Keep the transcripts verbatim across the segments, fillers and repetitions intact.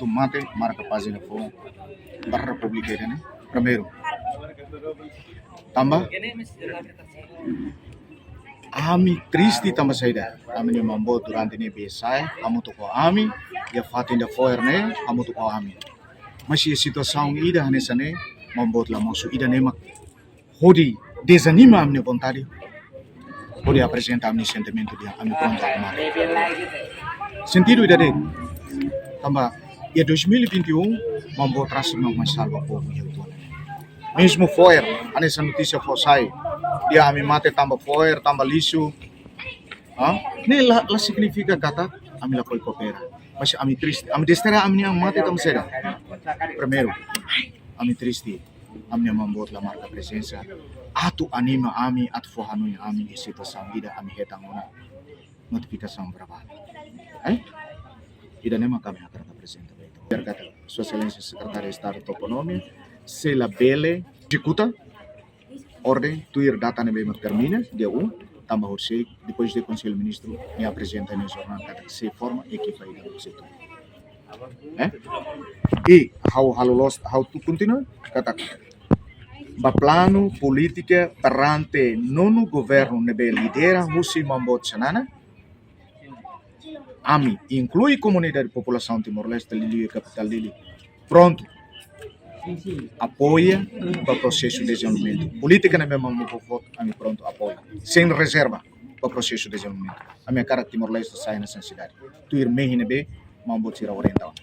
Mate marka pájina foun ba Repúblika ida-ne'e. Primeiru, tanba ami triste tanba saida? Ami-nia maun-boot durante ne'ebé sa'e hamutuk ho ami, iha fatin ida fo'er ne'e hamutuk ho ami. Mas iha situasaun ida hanesan ne'e, maun-boot la mosu, ida-ne'e mak hodi dezanima ami-nia vontade, hodi aprezenta ami-nia sentimentu dehan ami prontu atu mate. Sentidu ida de'it, tanba iha dois mil e vinte e um, maun-boot rasik mak mai salva povu iha uitoan. Mezmu fo'er, hanesan notísia foin sai, dehan ami mate tanba fo'er, tanba lixu. Ha? Ne'e la, la signifika katak ami lakohi koopera. Mas ami triste, ami desterra ami-nia an mate tanba saida? Primeiru, ami triste, ami-nia maun-boot la marka prezensa atu anima ami, atu fó hanoin ami iha situasaun ida ami hetan ona notifikasaun verbál. Eh? Ida-ne'e mak ami hakarak aprezenta ba ita. Biar katak Sua Exelénsia Sekretáriu Estadu Toponímia sei labele ezekuta orden tuir data ne'ebé mak termina, dia um, tanba horisehik, depois de Konsellu Ministru, nia aprezenta nia jornál katak sei forma ekipa ida horisehik. Eh? I ha'u halo loos, ha'u atu kontinua katak ba planu polítika perante nonu governu ne'ebé lidera husi maun-boot Xanana, ami, inklui komunidade populasaun Timor-Leste, liuliu iha kapitál Dili, prontu apoia ba prosesu dezenvolvimentu. Polítika ne'ebé mak maun-boot foti, ami prontu apoia sein rezerva ba prosesu dezenvolvimentu. Ami hakarak Timor-Leste sai hanesan sidade tuir mehi ne'ebé maun-boot sira orienta ona.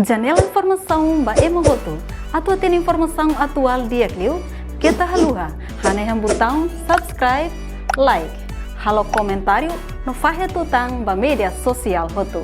Janela informasaun ba ema hotu. Atu hatene informasaun atuál di'ak liu, keta haluha hanehan butaun subscribe, like, halo komentáriu no fahe tutan ba média sosiál hotu.